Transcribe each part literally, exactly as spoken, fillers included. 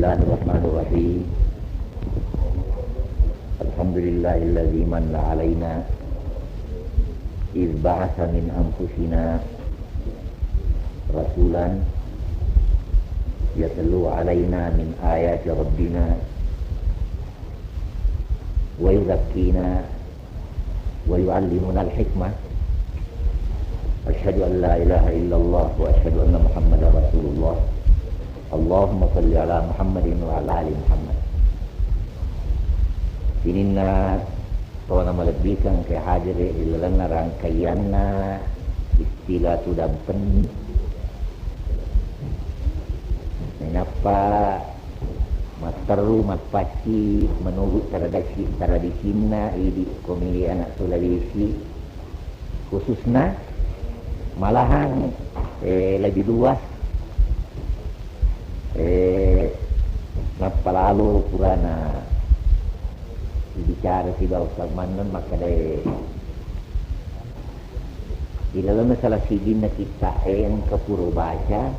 بسم الله الرحمن الرحيم. الحمد لله الذي من علينا إذ بعث من أنفسنا رسولا يتلو علينا من آيات ربنا ويزكينا ويعلمنا الحكمة. أشهد أن لا إله إلا الله وأشهد أن محمدا رسول الله. اللهم صل على محمد وعلى آل محمد. Sininna tona malebbi'kang ke hadiri ri lalenna rangkaianna istilah tudang penni. Nainappa matteru mappacci menurut tradisi, tradisinna idi komi anak Sulawesi khususna, malahan, eh, lebih luas, eh, nappa lalo purana bicara sibawa Ustaz Mannun makkedae ilalenna salah sijinna kitta e engka pura baca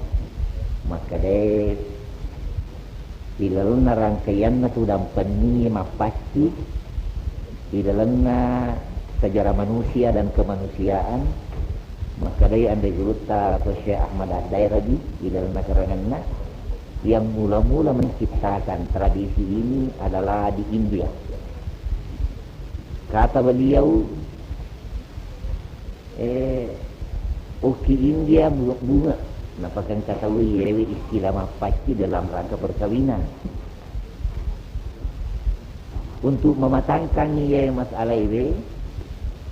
makkedae ilalenna rangkaianna tudang penni mappacci ilalenna sejarah manusia dan kemanusiaan, makkedai anre gurutta Syekh Ahmad Ad-Dairabi ilalenna karanganna, yang mula-mula menciptakan tradisi ini adalah di India. Kata beliau, Eh, okki India bunga-bunga, napakengkataui yewe istilah mappacci dalam rangka perkawinan. Untuk mematangkan iye masalah iwe,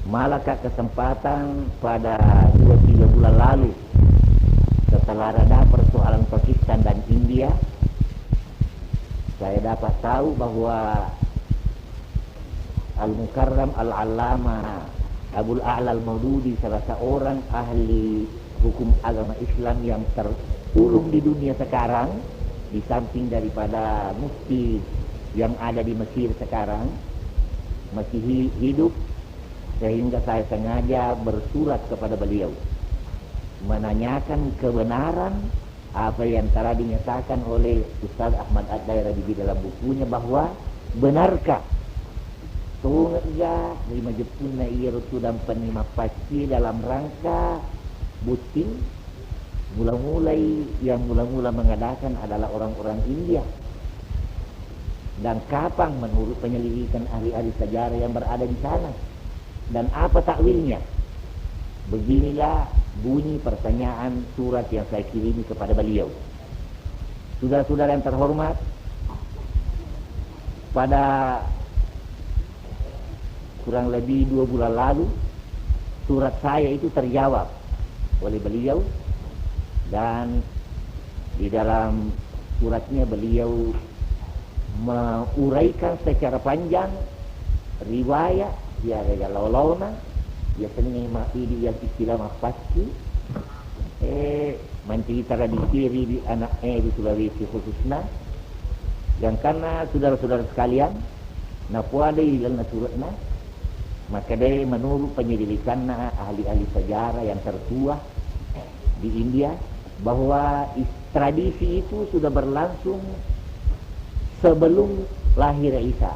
malaka kesempatan pada dua tiga bulan lalu, setelah reda persoalan Pakistan dan India, saya dapat tahu bahwa Al-Mukarram Al-Allama Abul A'la Al-Maududi, salah seorang ahli hukum agama Islam yang terpulung di dunia sekarang, di samping daripada mufti yang ada di Mesir sekarang, masih hi-, hidup, sehingga saya sengaja bersurat kepada beliau menanyakan kebenaran apa yang telah dinyatakan oleh Ustaz Ahmad Ad-Dairabi di dalam bukunya, bahwa benarkah tongegga ri majeppunna iyaro tudang penni mappacci dalam rangka botting, mula-mulai, yang mula-mula mengadakan adalah orang-orang India, dan kapan menurut penyelidikan ahli-ahli sejarah yang berada di sana. Dan apa takwilnya? Beginilah bunyi pertanyaan surat yang saya kirimi kepada beliau. Saudara-saudara yang terhormat, pada kurang lebih dua bulan lalu, surat saya itu terjawab oleh beliau, dan di dalam suratnya beliau menguraikan secara panjang riwayat, ya, ya, laolaona, ya, seni ma-, idi yang istilah mappacci, eh, mancaji tradisi ri, ri anak, eh, di Sulawesi khususna. Gangkanna saudara-saudara sekalian, napoadai lalenna suratna, makkedai menurut penyelidikanna ahli-ahli sejarah yang tertua di India, bahwa is-, tradisi itu sudah berlangsung sebelum lahir Isa.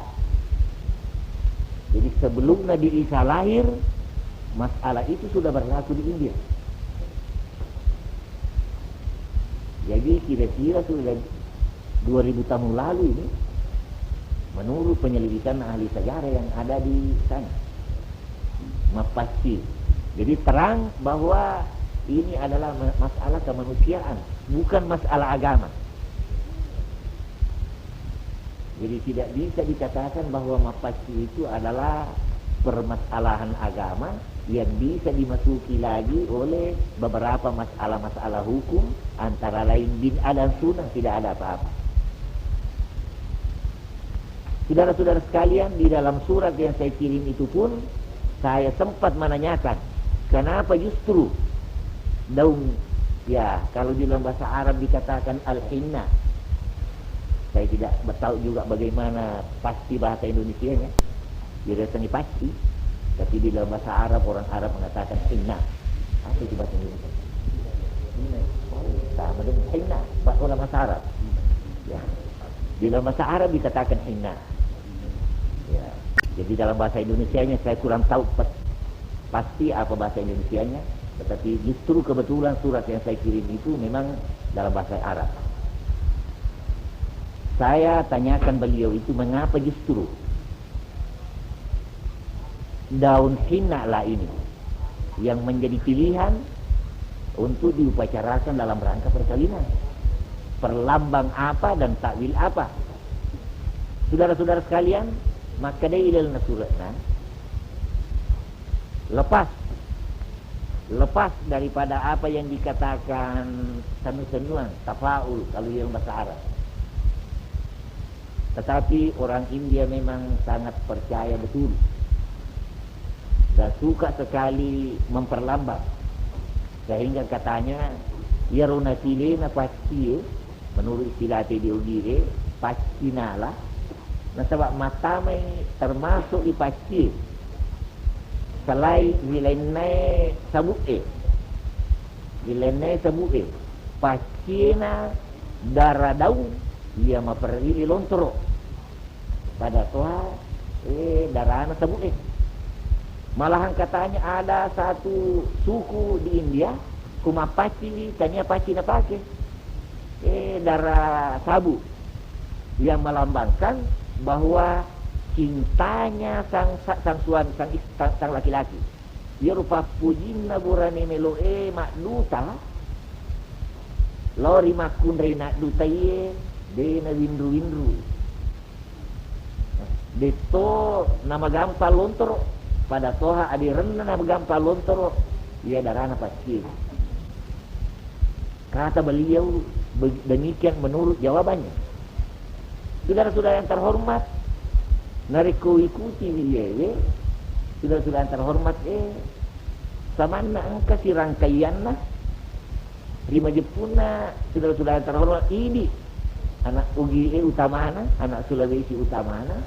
Jadi, sebelum Nabi Isa lahir, masalah itu sudah berlaku di India. Jadi, kira-kira sudah dua ribu tahun lalu ini, menurut penyelidikan ahli sejarah yang ada di sana. Mappacci. Jadi, terang bahwa ini adalah ma-, masalah kemanusiaan, bukan masalah agama. Jadi, tidak bisa dikatakan bahwa mappacci itu adalah permasalahan agama yang bisa dimasuki lagi oleh beberapa masalah-masalah hukum, antara lain bid'ah dan sunnah, tidak ada apa-apa. Saudara-saudara sekalian, di dalam surat yang saya kirim itu pun, saya sempat menanyakan, kenapa justru daun, ya, kalau di dalam bahasa Arab dikatakan al-hinna. Saya tidak tahu juga bagaimana pasti bahasa Indonesianya. Jadi, rasanya pasti, tapi di dalam bahasa Arab, orang Arab mengatakan hinna. Apa itu bahasa Indonesia? Hinna. Oh, sama dengan hinna, bahasa orang bahasa Arab. Ya. Di dalam bahasa Arab dikatakan hinna. Ya. Jadi dalam bahasa Indonesianya saya kurang tahu pas-, pasti apa bahasa Indonesianya, tetapi justru kebetulan surat yang saya kirim itu memang dalam bahasa Arab. Saya tanyakan beliau itu mengapa justru daun hinna lah ini yang menjadi pilihan untuk diupacarakan dalam rangka perkawinan. Perlambang apa dan takwil apa? Saudara-saudara sekalian, maka dari dalam suratna, lepas, lepas daripada apa yang dikatakan senu-senuan, tafaul kalau yang bahasa Arab. Tetapi orang India memang sangat percaya betul dan suka sekali memperlambang. Sehingga katanya, iyaro nasilena paccie, menurut istilah te di Ogire, paccinala, nasaba mattamai termasuk i paccie, selain rilainnae sabu'e, rilainnae sabu'e, pacciena dara daung iya maperri lontoro. Pada toha, eh, darana sabu'e. Malahan katanya ada satu suku di India, ku mappacciwi, tania pacci napake. Eh, dara sabu yang melambangkan bahwa cintanya sang, sang suami, sang, sang, sang laki-laki. Iyaro pappojinna burane melo'e madduta, lao ri makkunrai naddutaiye, de nawinru-winru. Detto namagampang lontoro, pada toha adirenna namagampang lontoro, iya darana paccie. Kata beliau be-, demikian menurut jawabannya. Saudara-saudara yang terhormat, narekko ikuti iyewe, saudara-saudara yang terhormat, eh, samanna engka sirangkaianna, ri majeppunna, saudara-saudara yang terhormat, idi anak Ugie utamana, anak Sulawesi utamana,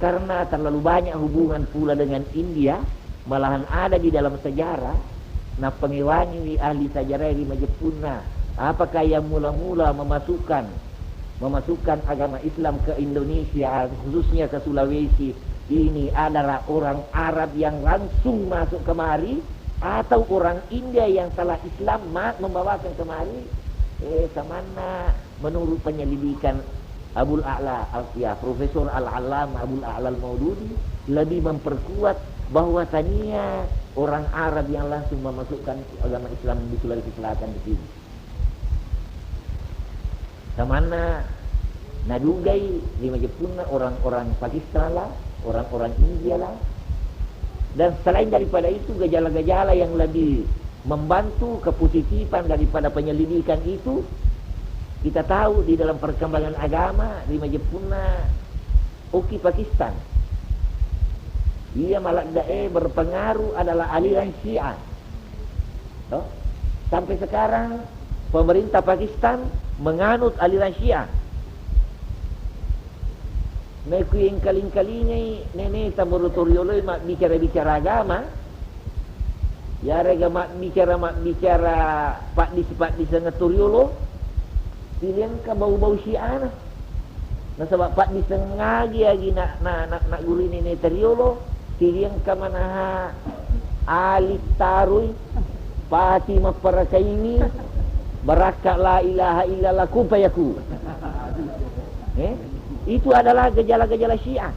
karena terlalu banyak hubungan pula dengan India, malahan ada di dalam sejarah, nappangewangiwi ahli sejarah ri majeppunna, apakah yang mula-mula memasukkan, memasukkan agama Islam ke Indonesia, khususnya ke Sulawesi, ini adalah orang Arab yang langsung masuk kemari, atau orang India yang telah Islam ma-, membawakan kemari? Eh, samanna menurut penyelidikan Abul A'la Al-, ya, Profesor Al-Allamah Abul A'la Al-Maududi lebih memperkuat bahwa tania orang Arab yang langsung memasukkan agama Islam di Sulawesi Selatan di sini. Samanna nadugai ri majeppunna orang-orang Pakistan lah, orang-orang India lah. Dan selain daripada itu, gejala-gejala yang lebih membantu kepositifan daripada penyelidikan itu, kita tahu di dalam perkembangan agama ri majeppunna okki Pakistan. Iya maladde'e berpengaruh adalah aliran Syiah. Toh? Sampai sekarang pemerintah Pakistan menganut aliran Syiah. Naikku engkaling-kalingai nene tamuru torioloi mabbicara-bicara agama, yarega mabbicara-mabbicara paddis-paddiseng toriolo, piliangka bau-bau Syiah na. Nasaba paddisengngagi agi na, na, na, na gurui nene toriolo, tiliangka manaha ali tarui, pati mapparakaini, barakka la ilaha illallah, kun fayakun. Eh? Itu adalah gejala-gejala Syiah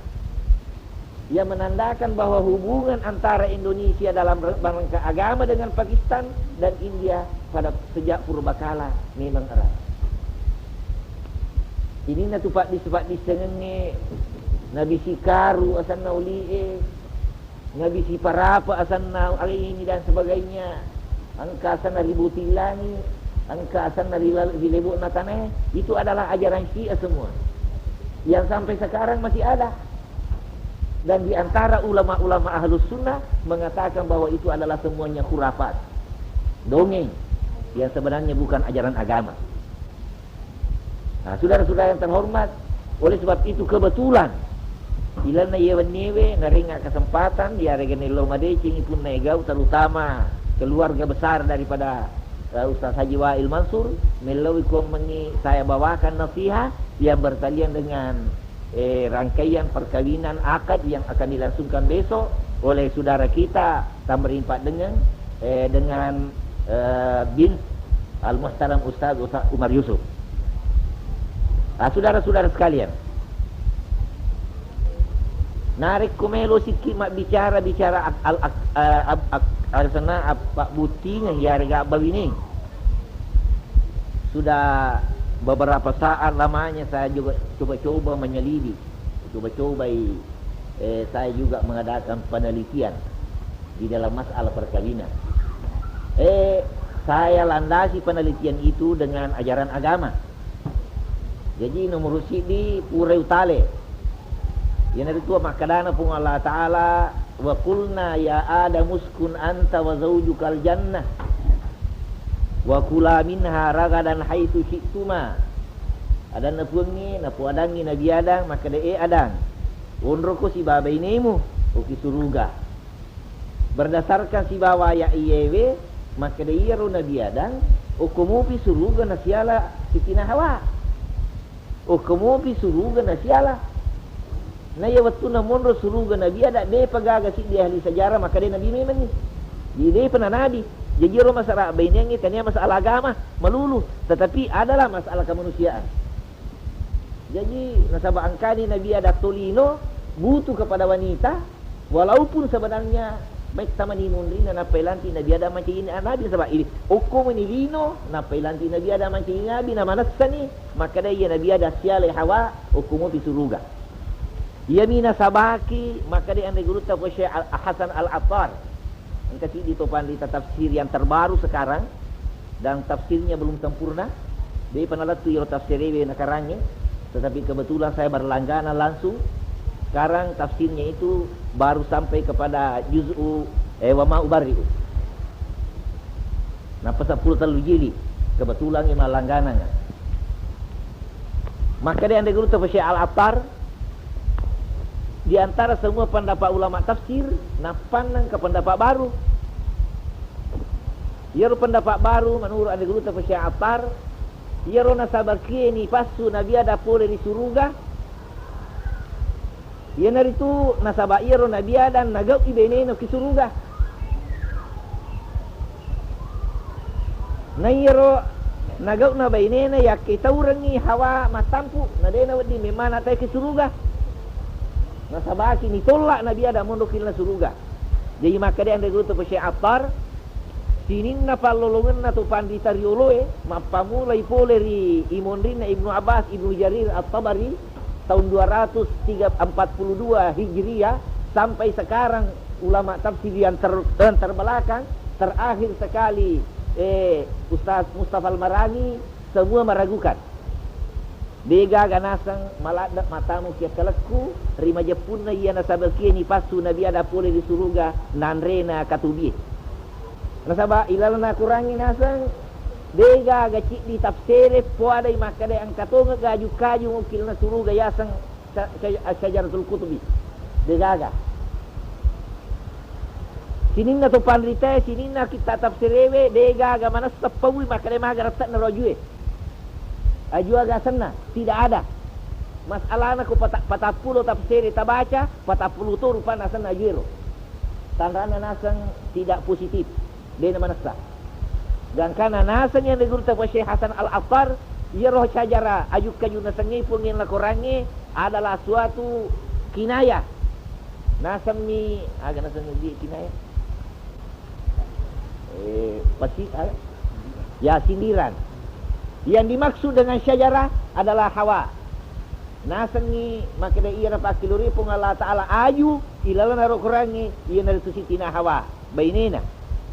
yang menandakan bahwa hubungan antara Indonesia dalam rangka agama dengan Pakistan dan India pada sejak purbakala memang erat. Ininna tu paddis-, paddissengengnge, nabisi karu asanna ulie, nabisi parapa asanna aini dan sebagainya, engka asanna ributing langi, engka asanna ri lal-, ri lebo'na tanae, itu adalah ajaran Syiah semua yang sampai sekarang masih ada. Dan di antara ulama-ulama Ahlus Sunnah mengatakan bahwa itu adalah semuanya khurafat, dongeng yang sebenarnya bukan ajaran agama. Nah, saudara-saudara yang terhormat, oleh sebab itu kebetulan ilanna iya wenniewe narenga kesempatan, iyarega nello madecengi punna egau, terutama keluarga besar daripada eh, Ustaz Haji Wail Mansur, mellau iko mengi saya bawakan nasihat yang berkaitan dengan, eh, rangkaian perkawinan akad yang akan dilangsungkan besok oleh saudara kita Tamrin Pak Dengeng, eh, dengan, eh, bin Al-Muhtaram Ustaz, Ustaz Umar Yusuf. Ah, saudara-saudara sekalian, narekko melo sikki mabbicara, bicara ak-, al-, ak-, eh, ab-, ak-, asenna appabbutingeng iyarega abbawineng. Sudah beberapa saat lamanya saya juga coba-coba menyelidiki, coba-cobai, eh, saya juga mengadakan penelitian di dalam masalah perkawinan. Eh, saya landasi penelitian itu dengan ajaran agama. Jaji, nomoro siddi, purai utale. Iyanaritu makkedana Puang Allah Ta'ala, "Wa qulna ya Adamu uskun anta wa zaujukal jannah, wa kula minha ragadan haitsu syi'tuma." Adanna Puangnge, napoadangngi Nabi Adam, makkeda, "E Adam, onroko sibawa bainemu, oki suruga." Berdasarkan sibawa ayat iyewe, makkeda iyaro Nabi Adam, okko mupi suruga nasiala Sitina Hawa. Okko mupi suruga nasiala. Na iya wettunna monro suruga Nabi Adam, depa gaga siddi ahli sejarah makkeda Nabi memenni. Jadi depa na Nabi. Jadi iyaro masalah baineangnge tania masalah agama, melulu, tetapi adalah masalah kemanusiaan. Jaji, nasaba engkani Nabi Adam tolino butuh kepada wanita, walaupun sebenarnya metta mani munrinna nappai lanti Nabi Adam mancajini Nabi, nasaba i-, okko mani lino nappai lanti Nabi Adam mancajini Nabi, namanessani, makkeda iya Nabi Adam sialai Hawa, okko mupi suruga. Iyami nasabaki, makkeda anre gurutta ko Syekh Al-, Hasan Al-Attar. Engka siddi to panrita tafsir yang terbaru sekarang, dan tafsirnya belum sempurna. Depa nalettu iyaro tafsirewe nakarangnge, tetapi kebetulan saya berlangganan langsung. Sekarang tafsirnya itu baru sampai kepada juz'u, eh, wa ma ubarri'u. Nappa seppulo tellu jili, kebetulan malangganang. Makkeda anre gurutta Syekh Al-Attar, di antara semua pendapat ulama tafsir, nappannang ke pendapat baru. Iyaro pendapat baru menurut anre gurutta Syekh Attar, iyaro nasabakie nipassu Nabi Adam pole ri suruga, iyanaritu nasaba iyaro Nabi Adam nagau'i bainena ki suruga. Na iyaro nagau'na bainena yakkitaurengngi Hawa mattampu, na de nawedding memmana tae ki suruga. Nasabaki nitolla Nabi Adam monro ki lalenna suruga. Jaji makkeda anre gurutta Syekh Attar, sininna pallolongenna to panrita rioloe, mappamulai pole ri imonrinna Ibnu Abbas, Ibnu Jarir At-Tabari, tahun dua ratus tiga, empat puluh dua Hijriah, sampai sekarang ulama tafsir yang ter-, yang terbelakang, terakhir sekali, eh, Ustaz Mustafa Al-Maraghi, semua meragukan. De gaga naseng maladde matamu ki akkalekku ri majeppunna iya nasabakie nipassu Nabi Adam pole ri suruga nanrena katubie. Nasaba ilalenna Korangnge naseng de gaga ciddi tafsere poadai makkeda engka tongeng gaju-kajung okki lalenna suruga yaseng sya-, sya-, Syajaratul Kutubi. De gaga. Sininna to panritae, sininna kitta tafsirewe, de gaga manessa paui makkeda maga rette'na ro ajue. Aju aga asenna? Tidak ada. Masalahna ko pata-, patappulo tafsir tabaca, patappulo to rupanna asenna ajuero. Tanrana naseng tidak positif. De namanessa. Gangkana naseng yang digurutta Syekh Hasan Al-Attar, iyaro syajara aju-kaju nasengnge Puang yang lakorangnge adalah suatu kinayah. Nasemmi, aga nasengnge kinayah? Eh, pasi-, ah, ya, sindiran. Yang dimaksud dengan syajarah adalah Hawa. Nasengngi makkeda iyana pakkilori Puang Allah Ta'ala aju ilalenna ro Korangnge, iyanaritu Sitina Hawa, bainena.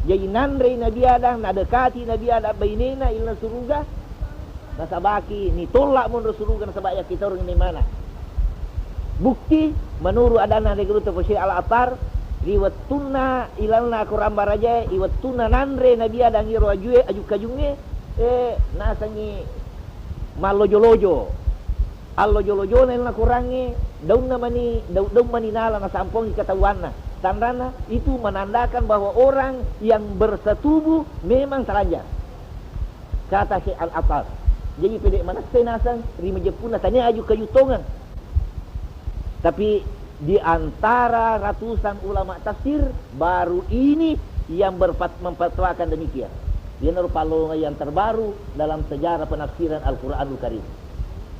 Jaji nanrei Nabi Adam, nadekati Nabi Adam bainena ilalenna suruga, nasabaki nitolla monro suruga nasaba yakkitaurengngi mana. Bukti, menurut adanna Nabi Guru Tafsir Al-Attar, ri wettunna ilalna Korang Barajae, ri wettunna nanre Nabi Adam iyaro ajue, aju-kajungnge, eh, nasengngi mallojo-lojo. Allojo-lojona ilalna Korangnge, daunna mani, dau-, daung mani nala nasampongi ketahuanna. Tanranna, itu menandakan bahwa orang yang bersetubuh memang telanjang. Kata Syekh Al-Attar. Jadi pede manessai naseng ri majeppunna tania aju kayu tongeng. Tapi di antara ratusan ulama tafsir, baru ini yang berfat-, memfatwakan demikian. Iyanaro pallonga yang terbaru dalam sejarah penafsiran Al-Quranul Karim.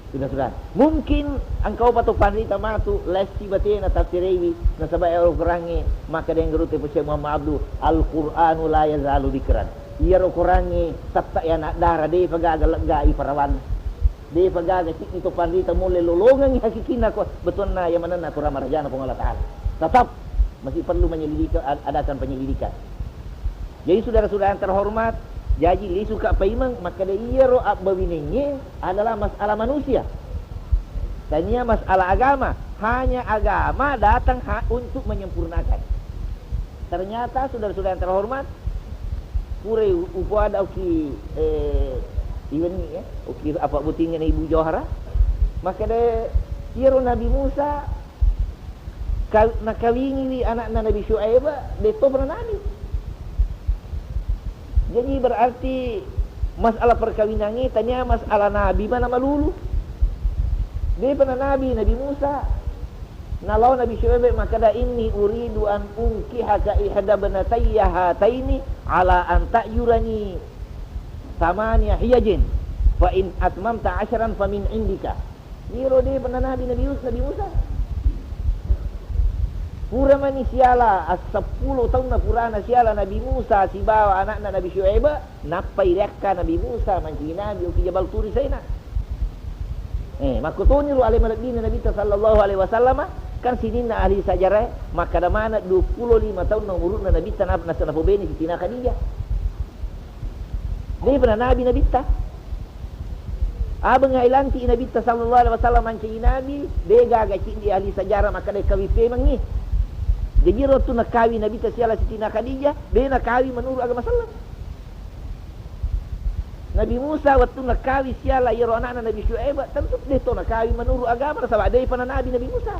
Sudah-sudah. Mungkin engkau patu panrita matu lessi batena tafsirewi, nasaba ero Qurangnge, maka dengan guru tepu Syekh Muhammad Abdul, Al-Quranu la yazalu dzikran. Iyaro Qurangnge tetta ya anak dara, depa gaga leggai parawan. Depa gaga ciki to panrita mulle lolongengi hakikinna ko betuanna ya manenna Quran marajana Puang Allah Ta'ala. Tetap masih perlu menyelidiki, ad-, adakan penyelidikan. Jadi saudara-saudara yang terhormat, jaji lisu ka paimeng, makkeda iyaro abbawinengnge adalah masalah manusia. Tania masalah agama, hanya agama datang ha-, untuk menyempurnakan. Ternyata saudara-saudara yang terhormat, pura u-, upoada oki, eh, iwenni, ya, oki apa butingnge na Ibu Johara, makkeda iyaro Nabi Musa, Ka-, nakawingiwi anakna Nabi Syuaib, de'topa na nabi. Jadi berarti masalah perkawinangnge tania masalah nabi mana malulu. De'pa na nabi Nabi Musa. Nalao Nabi Syuaib makkeda, "Inni uridu an unkihaka ihda ibnatayya hataini ala an ta'jurani thamaniya hijajin, fa in atmamta asyaran fa min indika." Iyaro de'pa na nabi Nabi Yus-, Nabi Musa. Pura mani siala, as-, seppulo taunna purana siala Nabi Musa sibawa anakna Nabi Syuaib, nappai riakka Nabi Musa mancaji nabi oki Jabal Turi Saina. Eh, makkutoni ro ale malebbina Nabitta sallallahu alaihi wasallama, kan sininna ahli sejarah makkada maneng duappulo lima taunna umuru'na Nabitta na-, nasa napobene Sitina Khadijah. De'pa na nabi Nabitta. Abeng ilanti Nabitta sallallahu alaihi wasallam mancaji nabi, de' gaga cindi ahli sejarah makkeda kawing pemengngi. Jaji ro tu nakawi Nabitta siala Sitina Khadijah, de' nakawi menurut agama Islam. Nabi Musa wettu nakawi siala iyaro anakna Nabi Syuaib, tentu de' to nakawi menurut agama, nasaba de'pa na nabi Nabi Musa.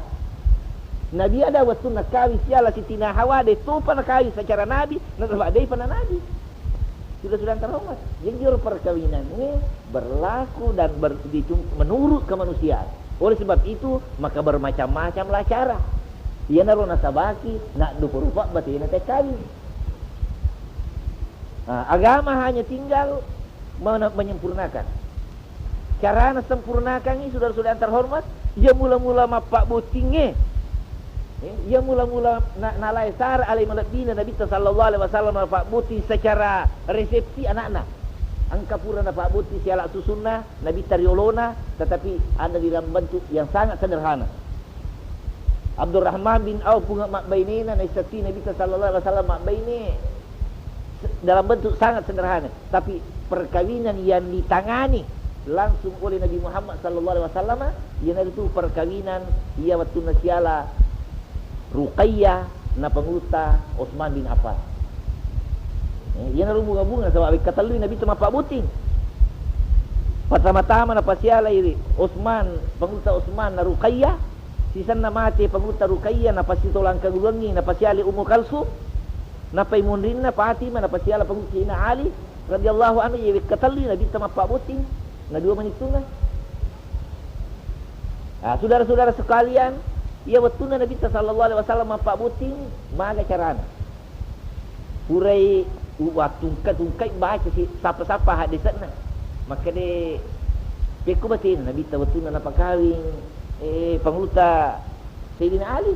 Nabi Adam wettu nakawi siala Sitina Hawa, de' topa nakawi secara nabi, nasaba de'pa na nabi. Sudah-sudah terhormat. Jadi iyaro perkawinangnge berlaku dan ber-, ditung-, menurut kemanusiaan. Oleh sebab itu, maka bermacam-macamlah cara. Iyanaro nasabaki, nak dupa rupa batena tekkawi. Nah, agama hanya tinggal mena-, menyempurnakan. Carana sempurnakangngi, saudara-saudara yang terhormat, iya mula-mula mappabbottingnge. Eh, iya mula-mula na-, nalae sara alai malebbina Nabitta sallallahu alaihi wasallam mappabbotting secara resepsi anakna. Engka pura napabbotting siala susunna Nabitta riolona, tetapi ada di dalam bentuk yang sangat sederhana. Abdurrahman bin Auf punga mabbainena naisseng Nabitta sallallahu alaihi wasallam mabbaine se-, dalam bentuk sangat sederhana, tapi perkawinan yang ditangani langsung oleh Nabi Muhammad sallallahu alaihi wasallam, iyanaritu perkawinan iya wettunna siala Ruqayyah na pangulutta Utsman bin Affan. Eh, iyanaro bunga-bunga, saba' wekka tellui Nabitta mappabbotting. Pertama-tama napasialai Utsman, pangulutta Utsman na Ruqayyah, sisenna mate pangulutta Ruqayyah, napasitolang kaguluangngi, napasialai Ummu Kalsum, nappai munrinna Fatimah, napasiala pangulutta Sayyidina Ali radhiyallahu anhu, iya wekka tellui Nabitta mappabbotting, na dua manittunna. Ah, saudara-saudara sekalian, iya wettunna Nabitta sallallahu alaihi wasallam mappabbotting, maga carana. Purai u-, wattungka-tungkai baca si sappa-sappa haddese'na. Makkeda, pekko batena Nabitta wettunna napakawing, eh, pangulutta Sayyidina Ali.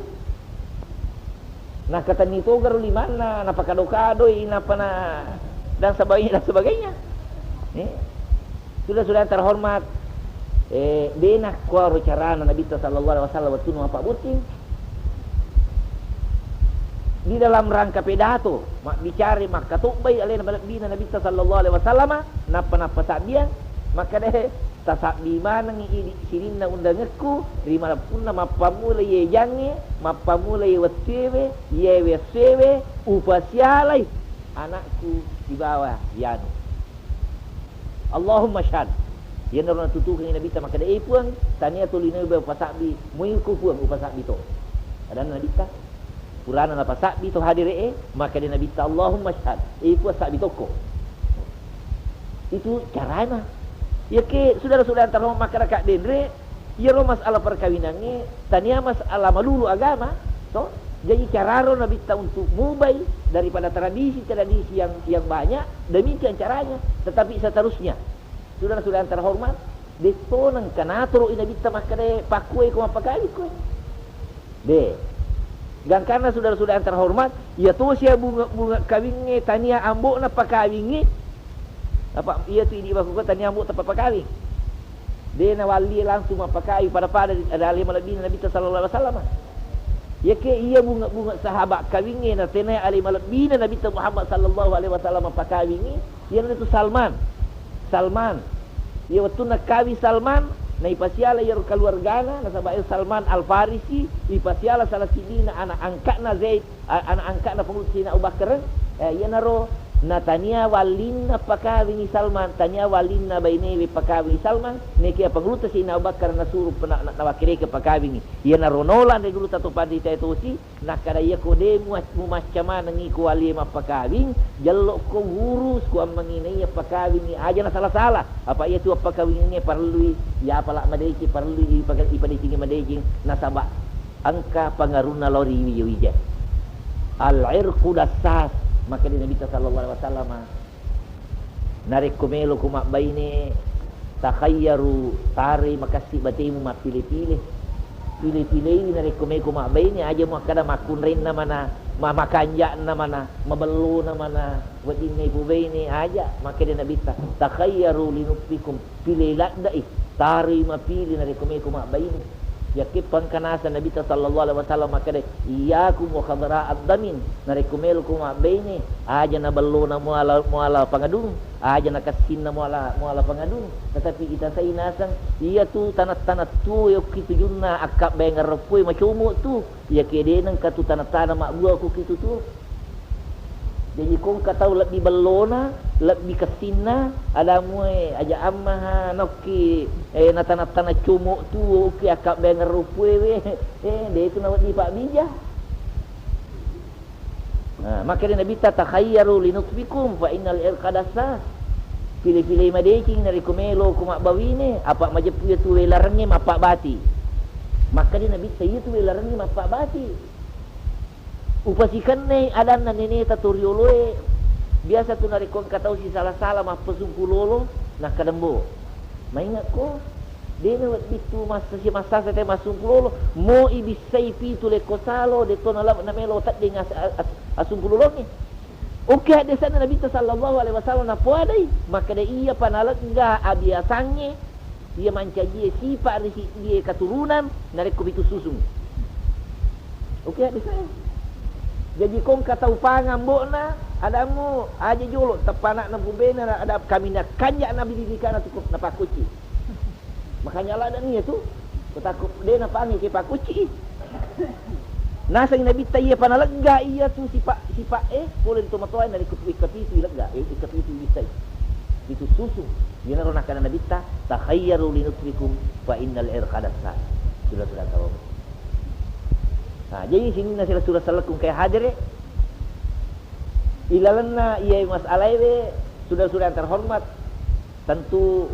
Nakatenni togaro limanna, napakado-kadoi, napana, dan sebagainya, dan sebagainya. Eh, sudah-sudah terhormat, eh, de' nakkuaro carana Nabitta sallallahu alaihi wasallam wettunna mappabbotting. Di dalam rangka pidato, mabbicara makkatobbai alena malebbina Nabitta sallallahu alaihi wasallama, nappa-nappa sabbiang, makkeda, tasabbi manengngi idi' sininna undangekku, ri malebbi'na mappammula iye jangnge, mappammula iye wettuewe, iyewe essoewe, upasialai anakku sibawa yanu. Allahumma syhad. Iyanaro natutukengngi Nabitta makkeda, "Eh, Puang, tania tuli nawe upasabbi, muiko Puang upasabbi to." Adanna Nabitta, purana napasabbi to hadire'e, makkeda Nabitta, "Allahumma syhad." Eh, Puang, sabbi tokko. Itu carana. Yake sudara-sudara terhormat, makkadaka denre, iyaro masalah perkawinangnge tania masalah malulu agama, to. Jadi cararo Nabitta untuk mubai daripada tradisi-tradisi yang, yang banyak, demikian caranya. Tetapi seterusnya, sudara-sudara terhormat, detto nengka natoro i Nabitta makkada pakkuai ko mappakawing koe. De. Gangkanna sudara-sudara yang terhormat, iya tosi bunga-bunga kawingnge tania ambo'na pakawingngi. Apa iya tu idi bakuko tania ambo' tapapakawing. De nawallie langsung mappakawing pada-pada di, ada ale malebbina Nabitta sallallahu alaihi wasallam. Yake iya bunga-bunga sahabat kawingnge na tenai ale malebbina Nabitta Muhammad sallallahu alaihi wasallam pakawingngi, iyanaritu Salman. Salman. Iya wettunna kawing Salman, na ipasiala iyaro keluargana, nasaba iya Salman Al-Farisi, ipasiala salah siddina anak angka'na Zaid, a-, anak angka'na Pangulutta Sayyidina Abu Bakar, eh, iyanaro natania wallinna pakawingi Salman, tania wallinna bainewe pakawingi Salman, nekia Pangulutta Sayyidina Abu Bakar nasuru pena-, na-, nawakkirekeng pakawingi. Iyanaro nola anre gurutta to panrita tosi, Nakkada, "Iyako de mua-, mumacca manengngi ko wallie mappakawing, jellokko urus ko ammengngi naiya pakawingngi aja nasala-sala." Apa iyatu appakawingengnge parellui iyapala madeceng, parellui ipaga-, ipadecengi madeceng, nasaba engka pangarunna lao ri wija-wija. Al-irqu dassas, makkeda Nabitta sallallahu alaihi wasallam, Narekko meloko mabbaine, takhayyaru, taroi makessing batemu mappile-pile. Pile-pilei narekko meko mabbaine, aja muakkada makkunrainna mana, ma-, makanja'na mana, mabellona mana, weddinna ipobaine, aja. Makkeda Nabitta, "Takhayyaru linutfikum." Pile ladde'i, taroi mapile narekko meko mabbaine. Yakke pangka naseng Nabitta sallallahu alaihi wasallam makkeda, "Iyyakum wa khadra'ad damin." Narekko meloko mabbaine, aja na bellona muala, muala pangadung, aja na kessinna muala, muala pangadung. Tetapi itasai naseng, iyatu taneng-taneng tuo yokki tujunna akkabbaengeng reppoe macomo tu. Iyakiya de nengka tu taneng-taneng mabbua ko kitu tuo. Jaji ko engka tau lebbi bellona, lebbi kessinna, ada mua e, aja ammaha naokki, eh, nataneng-taneng como tuo, okki akkabbaengeng reppoe we, eh, de tu nawedding pabbija. Nah, makkeda Nabitta, "Takhayyaru linutfikum fa innal irqa dassas." Pile-pile madeceng narekko melo ko mabbawine, apa majeppu iyatu welarengnge mappabbati. Makkeda Nabitta, "Iyatu welarengnge mappabbati." Upasikennei adanna neneta to rioloe, biasa tu narekko engka tau sisala-sala mappasumpu lolo, nakkadambo, "Maingekko, de nawedding tu massa-, simassasa te massumpu lolo, mo ibissai pitu lekko salo, de to nala-, namelo teddeng as-, as-, assumpu lolongnge." Oke, haddesanna Nabitta sallallahu alaihi wasallam napoadai, makkeda, "Iyapa nalegga abiasangnge, iya mancajie sipa ri siddie katurunan narekko pitu susung." Oke, haddesanna. Jaji ko engka tau pangeng ambo'na, adammu aja jolo teppa anakna pubena, ada kaminang kanja nabi didikana tu napakkucci. Makanya ladani iyatu, kutakut de napangi ke pakucci i. Naseng Nabitta, iyapa nalegga iyatu sipa-, sipa e, pole ri tomatoae narekko wekka pitu ilegga, eh, wekka pitu ibissai. Pitu susung. Iyanaro nakkeda Nabitta, "Takhayyaru linutfikum fa innal irqa dassas." Sudah-sudah tahu. Nah, jadi sininna sila surah salakung kayak hadere. Ilalenna iya masalah ewe, sudah-sudah yang terhormat, tentu,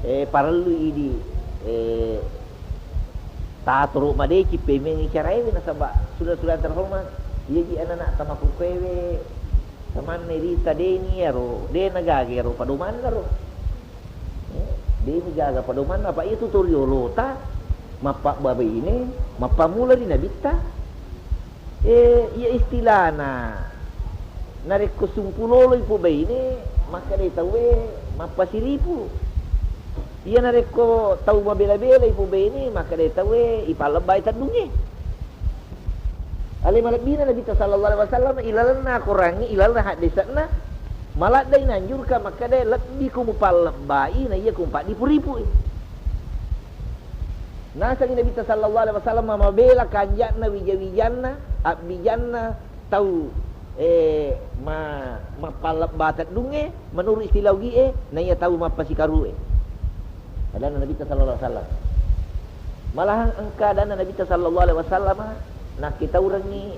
eh, parellu idi, eh, tatoro madeceng pemengi caraewe nasaba sudah-sudah terhormat. Iyaji anak-anak tamakukewe, samanne rita deni ero, dena gage ero padomanna ro. Eh, deni gaga padomanna, apa iya tu toriolota, mappabbabaine, mappamula ri nabitta. Eh, iya istilana, narekko sumpulolo ipobaine, makkeda tauwe mappasiripu. Iya narekko tau mabela-bela ipobaine, makkeda tauwe ipallebbai teddungnge. Ale malebbina Nabitta sallallahu alaihi wasallam, ilalenna Korangnge, ilalenna haddese'na, maladdai nanjurka makkeda lebbi ko mupallebbai, na iya ko mupaddipu-ripui. Nasengi Nabitta sallallahu alaihi wasallam mabela kanja'na wija-wijanna, abbijanna tau, eh, ma-, mappallebba teddungnge, menurut istilah ugie, naiya tau mappasikaru'e. Adanna Nabitta sallallahu alaihi wasallam. Malahan engka adanna Nabitta sallallahu alaihi wasallam, nakkitaurengngi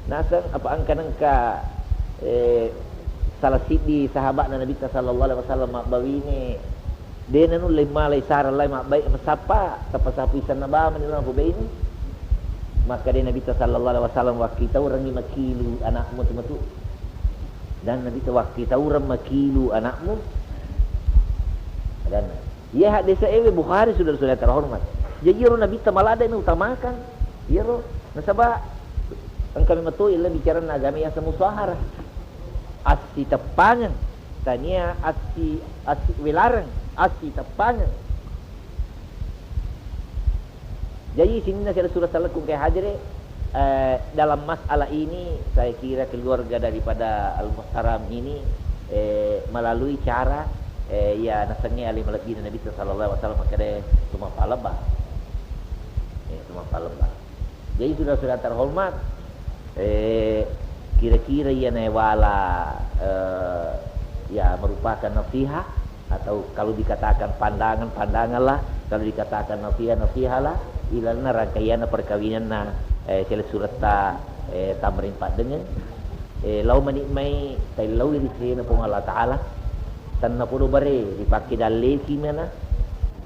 naseng apa engka nengka, eh, Salah siddi sahaba'na Nabitta sallallahu alaihi wasallam mabbawine, de' nanulle mala isara lai mabbai masappa, tappa sapu isenna bawang mani lao napubaine. Makkeda Nabitta sallallahu alaihi wasallam, "Wakkitaurengngi makilu anakmu tu matu." Dan Nabitta, "Wakkitaureng makilu anakmu." Dan iya haddese'ewe Bukhari, saudara-saudara terhormat. Jadi iyaro Nabitta maladde' nautamakan. Iyaro nasaba engka memang to illa bicaranna agama yaseng musaharah. Assiteppangeng, tania assi-, assiwelareng, assiteppangeng. Jadi sininna sila surah salekku engka hadere, eh, dalam masalah ini saya kira keluarga daripada Al-Muhtaram ini, eh, melalui cara, eh, ya nasengnge ale malebbina Nabi sallallahu alaihi wasallam makkeda, "Tuma palebba." Eh, tuma palebba. Jadi, saudara-saudara terhormat, eh, kira-kira iya naewala, eh, ya, merupakan nasihat, atau kalau dikatakan pandangan, pandanganlah, kalau dikatakan nasihat, nasihatlah, ilalenna rangkaianna perkawinanna, eh, sele suretta, eh, Tamrin Paddengeng, eh, lao manikmai taillauwi ri sena Puang Allah Ta'ala, tennapodo bare ripakkedalleki mana,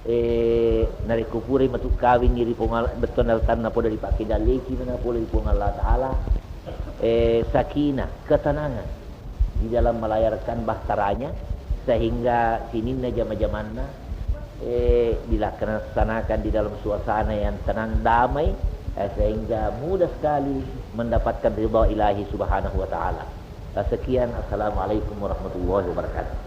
Eh, narekko purai matu kawingngi ri Puang Allah, bettuanna tanna poda ripakkedalleki mana pole ri Puang Allah Ta'ala, eh, sakinah, ketenangan di dalam melayarkan bahtaranya, sehingga sininna jama-jamanna, eh, dilaksanakan di dalam suasana yang tenang, damai, eh, sehingga mudah sekali mendapatkan ridha Ilahi Subhanahu wa Ta'ala. Sekian, Assalamualaikum warahmatullahi wabarakatuh.